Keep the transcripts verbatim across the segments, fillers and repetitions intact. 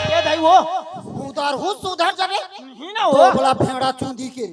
ए दाई हो, सुधर हो, सुधर जाबे। नहीं ना हो। दोबला भेड़ा चुंदी के।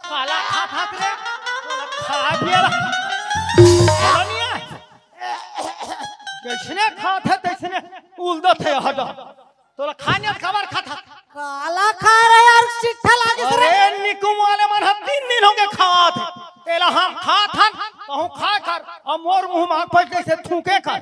काला खात हाथ रे, काला खा दिया ला। बोला नहीं है। जैसने खात है, तैसने उलदत है हटा। तोला खाने काबर खात हाथ। काला खा रहे यार, चिट्ठा लागे से रे। अरे निकुम वाले मन ह तीन दिन होगे खात हे। तेला हम खात हन, कहूँ खाए कर, अब मोर मुँह मांग पर कैसे थूके कर।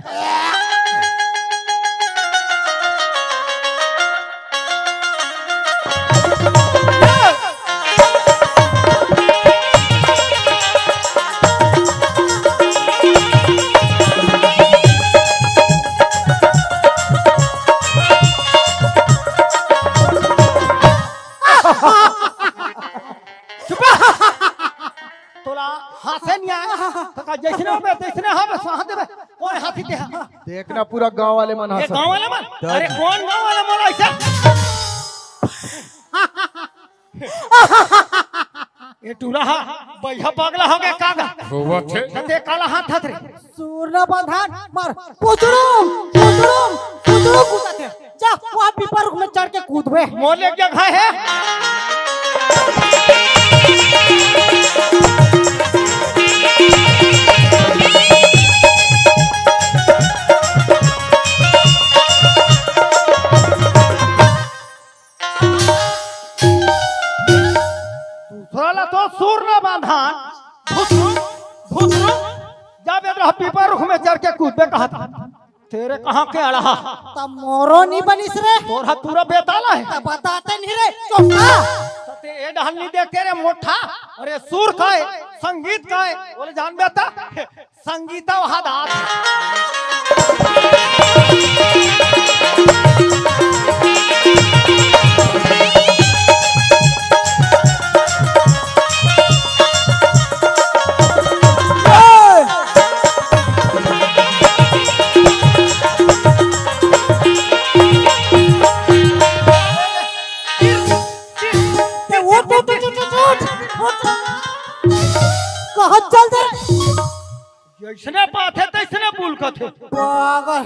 तोला हाँसे नहीं आए, तो का जैसने होबे, तैसने होबे, स्वाहा देबे, कोन हाँसी ते हा? देखना पूरा गांव वाले मन ये हाँसत। गांव वाले मन? अरे कोन गांव वाले मन ऐसे? ये टूरा हा, बैहा पगला हो गया का गा? होवत हे। ते काला हाथ हाथ रे। सूर न बंधान, मार, कुचड़ुम, कुचड़ुम, कुचड़ुम कूदत हे। जा, वहाँ पीपर रुख में चढ़ के कूदबे। मोर ले जगह है। दूसरा ला तो सूर न बांधान, भुसरू, भुसरू, जब ये रहा पीपर रुख में चढ़ के कूदबे कहा था। तेरे कहाँ के अड़हा? तब मोरो नहीं बनिस रे। तोर हाथ पूरा बेताला है। तब बताते नहीं रे, चुप ना। तो ते ये डहल नहीं देखते रे मोठा। अरे सूर का है, संगीत का है, बोले जान बेटा। संगीता वहादात। ए, उठ, उठ, उठ। कहाँ चल दे? जैसने पाथे तैसने बुलकत हे। पागल।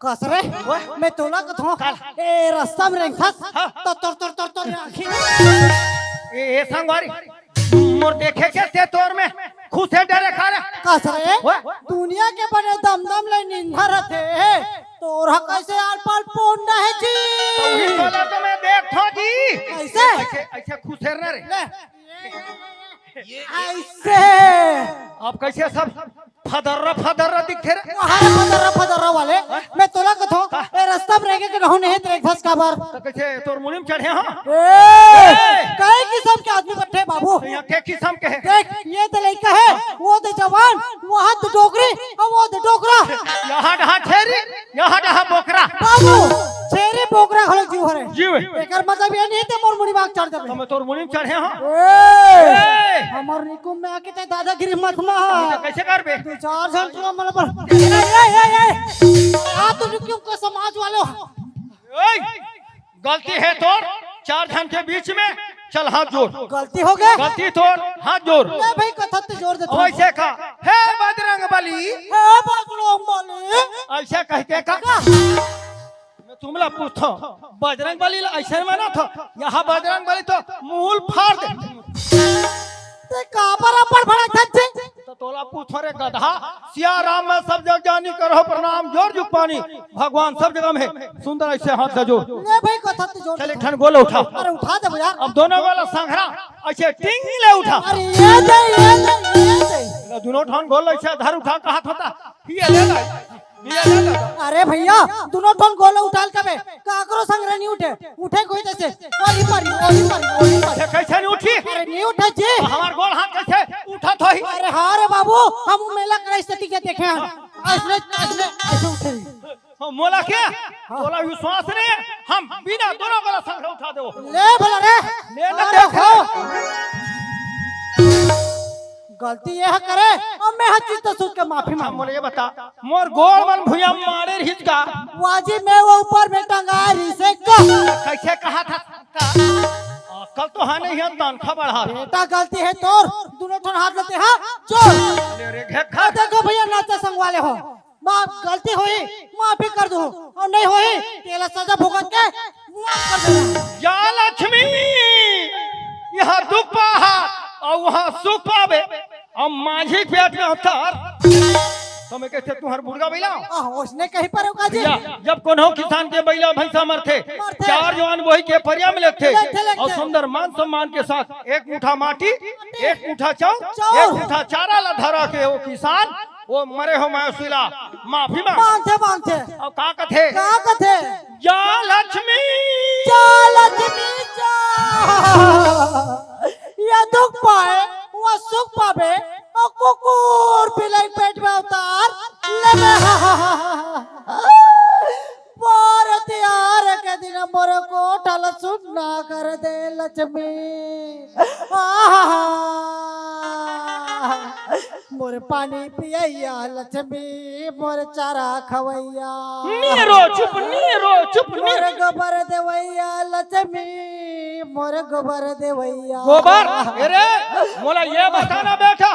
कस रे, ओए। मैं तोला कथों। काला। ए, रस्ता में रेंगथस, हाँ। तो तोर, तोर, तोर, तोर आँखी। ए, ए, संगवारी, मोर देखे के ते तोर में खुश हे डरे का रे? कस रे, ओए। दुनिया के बने दमदम ले निंदा रथे, तोर हा कैसे आल पाल पोन ना है जी? तो उही तोला तो मैं देखथों जी। कैसे? ऐसे, ऐसे खुश हे ना रे। ले। ऐसे। अब कैसे सब फदर्रा फदर्रा दिखथे रे? कहाँ रे फदर्रा फदर्रा वाले? हाँ? मैं तो कहूँ नहीं तेरे घस का बार। त कइसे तोर मुड़ी म चढ़े हँव? ए, ए! कई किसम के आदमी बइठे बाबू। त इहाँ के किसम के हे? देख, ये दे लइका हे, वो दे जवान, वहाँ दे डोकरी, अउ वो दे डोकरा। इहाँ डहा छेरी, इहाँ डहा बोकरा। बाबू, छेरी बोकरा घलो जीव हरे। जीव हे। एकर मतलब ये नहीं ते मोर मुड़ी म चढ़ जाबे। त मैं तोर मुड़ी म चढ़े हँव। ए, ए! हमर निकुम में आके ते दादागिरी मत मार। त कइसे करबे? दू चार झन टोला मन बर। ए, ए, ए, ए! आप तो क्यों को समाज वाले हो? ए! गलती हे तोर, चार झन के बीच में, चल हाथ जोड़। गलती हो गे? गलती तोर, हाथ जोड़। ले भाई, कथा तो जोड़ दे तू। वइसे का, हे बजरंग बली। हे बजरंग बली। अइसे कहिके का? का? मैं तुमला पूछथँव, बजरंग बली ला अइसे मानथव, इहाँ बजरंग बली तो मूल फाड़ दे। ते काबर अब्बड़ भड़कथस जी? त तोला पूछँव रे गधा, सिया राम मैं सब जग जानी, करहूँ प्रणाम जोर जुग पानी, भगवान सब जगह में हे, सुंदर अइसे हाथ ला जोड़। ले भाई, कथा तो जोड़ चल, दे। एक ठन गोड़ ला उठा। अरे उठा दे यार। अब दूनों गोड़ ला संघरा अइसे टिंग ले उठा। अरे ये दे, ये दे, ये दे। ले दूनों ठन गोड़ ला अइसे धर उठा, कहाथँव त, ये ले ले, ये ले ले। अरे भइया, दूनों ठन गोड़ ला उठा ले कबे, काकरो संघरा नहीं उठे, उठे कोई तइसे, ओही पारी, ओही पारी, ओही पारी। ये कइसे नहीं उठी? अरे नहीं उठे जी। त हमर गोड़ हाथ कइसे उठत होही? अरे हाँ रे बाबू, हम मेला करे स्थिति के देखे हन। अइसने, अइसने, अइसे उठे। हाँ, मोला के? हाँ। तोला विश्वास नहीं हे? हम बिना दूनों गोड़ ला संघरा उठा देबो। ले भला रे। ले ना अरे देखो। हो। गलती ये हे करे, अब मैं हर चीज तो सुन के माफी अच्छा, मांगू। मोला ये बता, मोर गोड़ मन भुइयाँ माड़े रहिस का? वाजी में वो ऊपर में टंगा रहिसे का? कइसे कहाथस? अक्कल तो हे नहीं हे, तनखा बढ़ा। बेटा गलती हे तोर, दूनों ठन हाथ ला ते हा, जोड़। ले रे घेखा। देखो भइया नाचा संगवाले हो, माफ गलती होही, माफी कर दूँ, अउ नहीं होही, तेला सजा भुगत के माफ कर देना। या लक्ष्मी, इहाँ दुख पाहा, अउ उहाँ सुख पाबे। अब माझी पेट में उतर, त मैं कहिथँव तुँहर बुढ़गा बइला। आह, ओइसने कहि परेव का जी। या, जब कोनो किसान के बइला भइँसा मरथे, मरथे। चार जवान बोही के परिया में लेथे, लेथे, लेथे। अउ सुंदर मान सम्मान के साथ एक मुठा माटी, एक मुठा चाउर, चाउर। एक मुठा चारा ला धरा के वो किसान, वो मरे हो मायूसी ला माफी मांग। मांगथे, मांगथे। अउ का कथे? का कथे? जा लक्ष्मी। जा लक्ष्मी, जा। ये दुख पाए, वो सुख पाबे, अउ कुकुर बिलाई पेट में उतर लेबे। पोर तिहार के दिन मोर कोठा ला सुन्ना कर दे लक्ष्मी। आहा। मोर पानी पियैया लक्ष्मी, मोर चारा खवैया। नी रो, चुप, नी रो, चुप, नी। मोर गोबर देवैया लक्ष्मी, मोर गोबर देवैया। गोबर? अरे, मोला ये बता ना बेटा,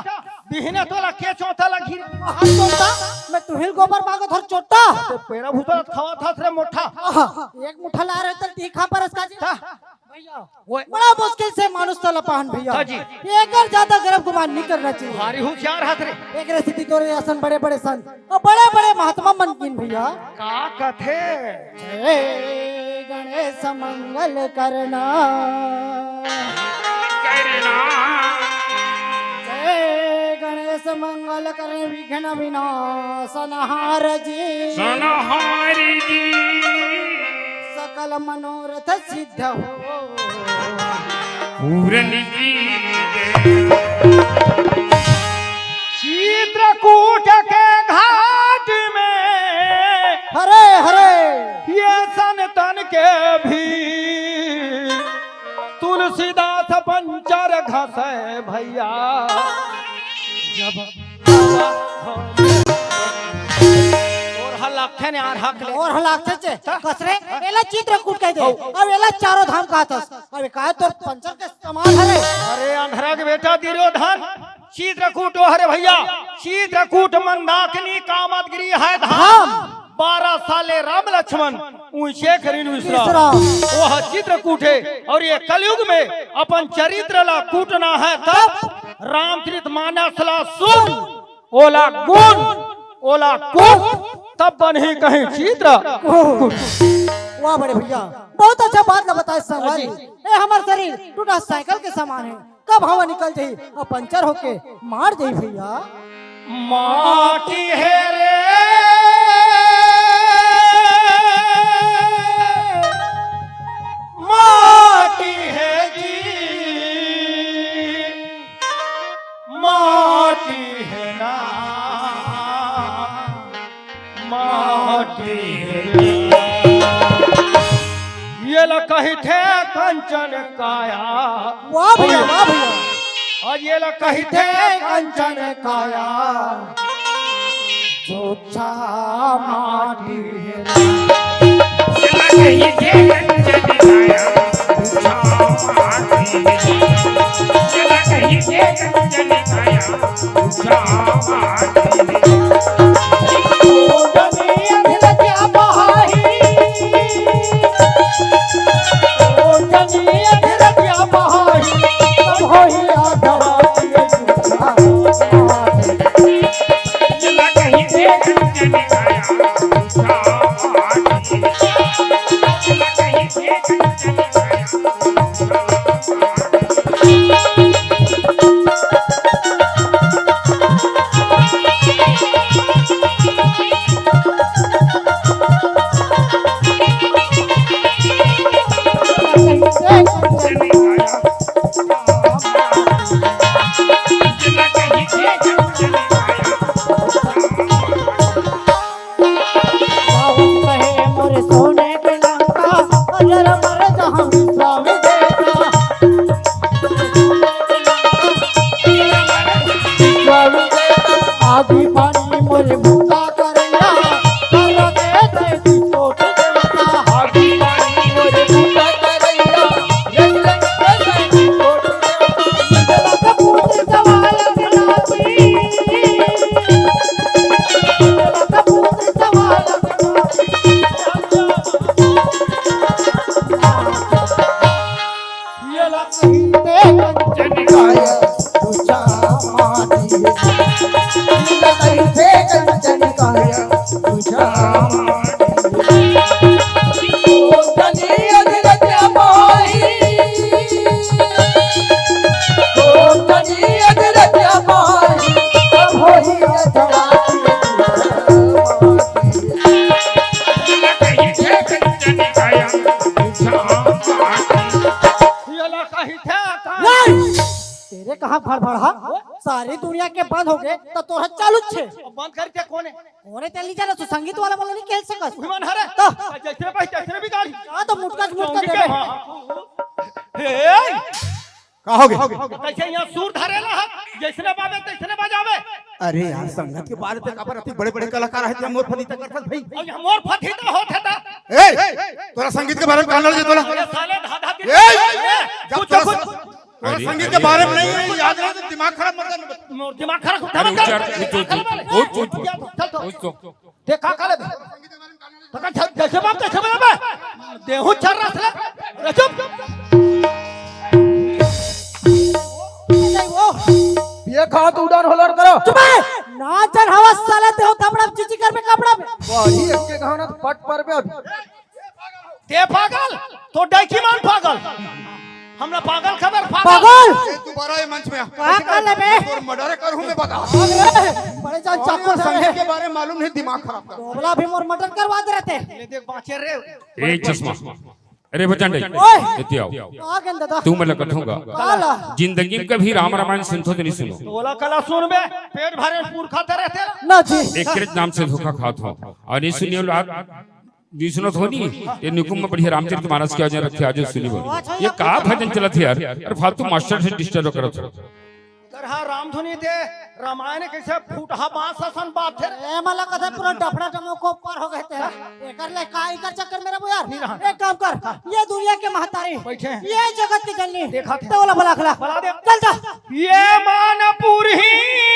बिहने तोला के चोंता लगही? हाँ, चोंता? मैं तुहिल गोबर मांगत हँव चोंता। तो पेड़ा भूसा खवाथस रे मोठा। आहा, एक मुठा ला रहे त तीखा परस का जी। ता? भैया, ओए। बड़ा मुश्किल से मानुष तन ला पाहन भैया। हाँ जी। एकर ज्यादा गर्व गुमान नहीं करना चाहिए। भारी होशियार हस रे। एकरे सेती तोरे असन बड़े-बड़े संत अउ बड़े-बड़े महात्मा मन गिन भैया। का कथे? जय गणेश मंगल करना। करना। जय गणेश मंगल करना विघ्न विनाशनहार जी। सनहारी जी। सकल मनोरथ सिद्ध हो। पूरन की जय। चित्रकूट के घाट में हरे, हरे। ये संतन के भी तुलसीदास पंचर घसे भैया। जब ओरहा लागथे ने यार, हक ले। ओरहा लागथे चे, कस रे, एला चित्रकूट कहि दे। हौ। अब एला चारों धाम कहथस। अब काय तोर पंचर के समान हरे। अरे अंधरा के बेटा दुर्योधन, चित्रकूट ओ हरे भैया, चित्रकूट मंदाकिनी कामदगिरी हे धाम। धाम। बारह साले राम लक्ष्मण उइसे करिन विश्राम। विश्राम। ओह चित्रकूट हे, अउ ये कलयुग में अपन चरित्र ला कूटना हे तब, रामचरित मानस ला सुन, ओला गुन, ओला कूट, तब बनही कहीं चित्रकूट। वाह बड़े भैया, बहुत अच्छा बात ला बताए संगवारी। हाँ जी। ए हमर शरीर टूटा साइकिल के समान हे, कब हवा निकल जाही अउ पंचर होके माड़ जाही भैया। माटी हे रे। ये ला कहिथे कंचन काया। वाह भैया, वाह भैया। अउ ये ला कहिथे कंचन काया। छुच्छा माटी हे। ये ला कहिथे कंचन काया। छुच्छा माटी हे। ये ला कहिथे कंचन काया। छुच्छा माटी हे। ये ला कहिथे का? नहीं! तेरे कहाँ भड़भड़ा? सारी दुनिया के बंद हो गए, त तोर चालू छे। अब बंद करके कौन है? कोने तेल नहीं जाना, तू संगीत वाला वाला नहीं खेल सकस। उही मन हरे। तो? जैसे भाई, जैसे भी गाड़ी। हाँ, तो मुटका, मुटका चौंकी दे के, दे। हाँ, हाँ। ए! का हो गे? कैसे यहाँ सुर धरेला है? जैसने बाजे, तैसने बजावे। अरे यार, संगत के बारे ते काबर अति बड़े-बड़े कलाकार है, ते मोर फदीता करथस भाई। अउ ये मोर फदीता होत हे ता। ए, तोला संगीत के बारे में का knowledge हे तोला? अरे साले, धाधा के ए, ए, जब कुछ, तोला कुछ। स-, तोला अरे, संगीत अरे, के बारे में अरे, नहीं, याद नहीं, तो दिमाग खराब मत कर। मोर दिमाग खराब, अरे, उठा मत कर। उठ, उठ, उठ, उठ, उठ, उठ, उठ, चल तो। उठ तो। देखा काले बे। तका जैसे बाप तैसे बजाबे। देहू छर रहा साले। अरे चुप। नहीं वो। ये कहाँ तू उड़ान होलर करो? चुप है। ना चढ़ावा साले, देहू थपड़ा चिची कर में कपड़ा में। वही एक के कहा ना तो पट पर बे अभी। ते पागल, तो डैकी मान पागल। हमला पागल खबर पागल। पागल। ए, दोबारा ये मंच में आ। का कर लेबे? तोर murder करहूँ मैं बता। अरे, बड़े जान अरे, चाकू वो से संगीत रहे। के बारे में मालूम नहीं, दिमाग खराब कर। बोला भी मोर murder करवा दे रहते। ये देख बाँचे रे। ए, चश्मा। अरे बजन डे। ओए। एती आओ। आ गए दादा। तू मैं लगत होगा। काला। जिंदगी में कभी राम रामायण सुनथो तो नहीं सुनो। बोला कला सुन बे, पेट भरे पुरखा ते रहते। ना जी। एक नाम से धोखा खात हो। अउ नहीं सुनियो लाग। नी सुनत हो नी, ये निकुम में बढ़िया रामचरित मानस के आज रखे, आज सुनी बा। ये का भजन चलत हे यार? अरे फालतू मास्टर से disturb करत हो। तरहा रामधुनी ते रामायण कैसे फूटहा बांस असन बात हे रे। ए मला कथे पूरा डफड़ा डमो को ऊपर हो गए थे। एकर ले का इकर चक्कर में रहो यार। नहीं रहा। एक काम कर, ये दुनिया के महतारी, बैठे हैं। ये जगत के जननी, देखा थे। तो बोला भला खला। बला दे। चल जा। ये मानपुर ही